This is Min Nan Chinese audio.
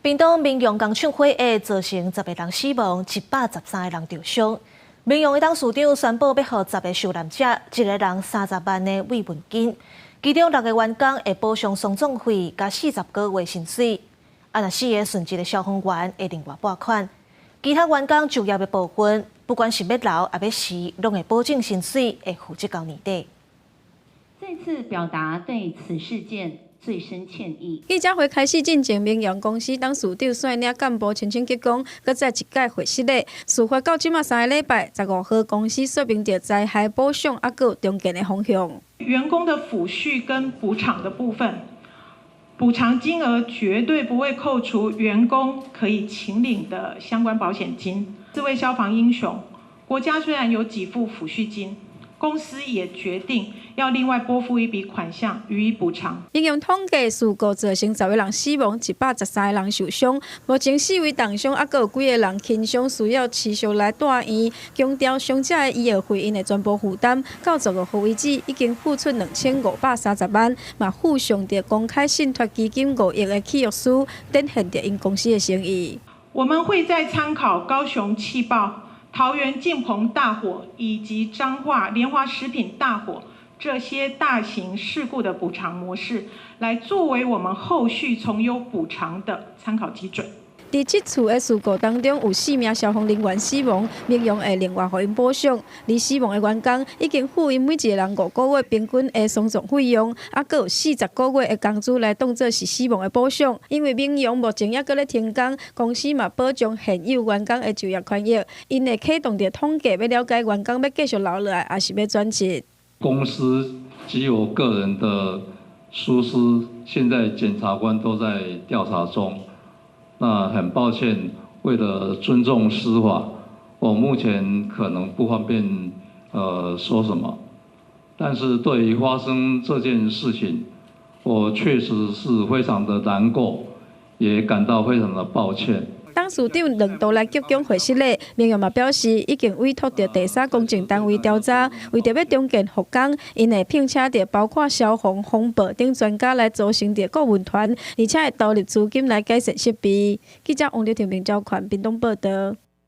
屏東明榮工廠火災造成十個人死亡，113個人著傷。明榮的董事長宣布欲予十個受難者一个人30萬的慰問金，其中六個員工會補償喪葬費佮40個月薪水。啊，若四個殉職的消防員會另外撥款，其他員工就業的部分，不管是欲留抑欲辭，攏會保證薪水會付職到年底。再次表達對此事件最深歉意。記者會開始進前，明榮公司董事長率領幹部陳清吉講，閣再一屆會失禮。事發到這馬3個禮拜，15號公司說明著災害補償，猶閣有重建的方向。員工的撫恤跟補償的部分，補償金額絕對不會扣除員工可以請領的相關保險金。四位消防英雄，國家雖然有給付撫恤金，公司也決定要另外撥付一筆款項予以補償。應用統計，事故造成十個人死亡，113個人受傷。目前四位重傷，猶閣有幾個人輕傷，需要持續來住院。強調傷者的醫藥費，𪜶會全部負擔。到15號為止，已經付出2530萬，嘛附上著公開信託基金5億的契約書，展現著𪜶公司的誠意。我們會再參考高雄氣爆、桃園晉鵬大火以及彰化聯華食品大火這些大型事故的補償模式，來作為我們後續從優補償的參考基準。佇這次的事故當中，有四名消防人員死亡，明榮會另外予𪜶補償。而死亡的員工已經付𪜶每一個人5個月平均的喪葬費用，猶閣有40個月的工資來當做是死亡的補償。因為明榮目前猶閣咧停工，公司嘛保障現有員工的就業權益。𪜶會啟動著統計，欲了解員工欲繼續留落來，抑是欲轉職。公司及我個人的疏失，現在檢察官都在調查中。那很抱歉，為了尊重司法，我目前可能不方便說什麼。但是對於發生這件事情，我確實是非常的難過，也感到非常的抱歉。董事長兩度來急宮會失禮，明榮嘛表示已經委託著第三公正單位調查，為著欲重建復工，𪜶會聘請著包括消防、風暴等專家來組成著顧問團，而且會投入資金來改善設備。記者王劉婷、明昭權屏東報導。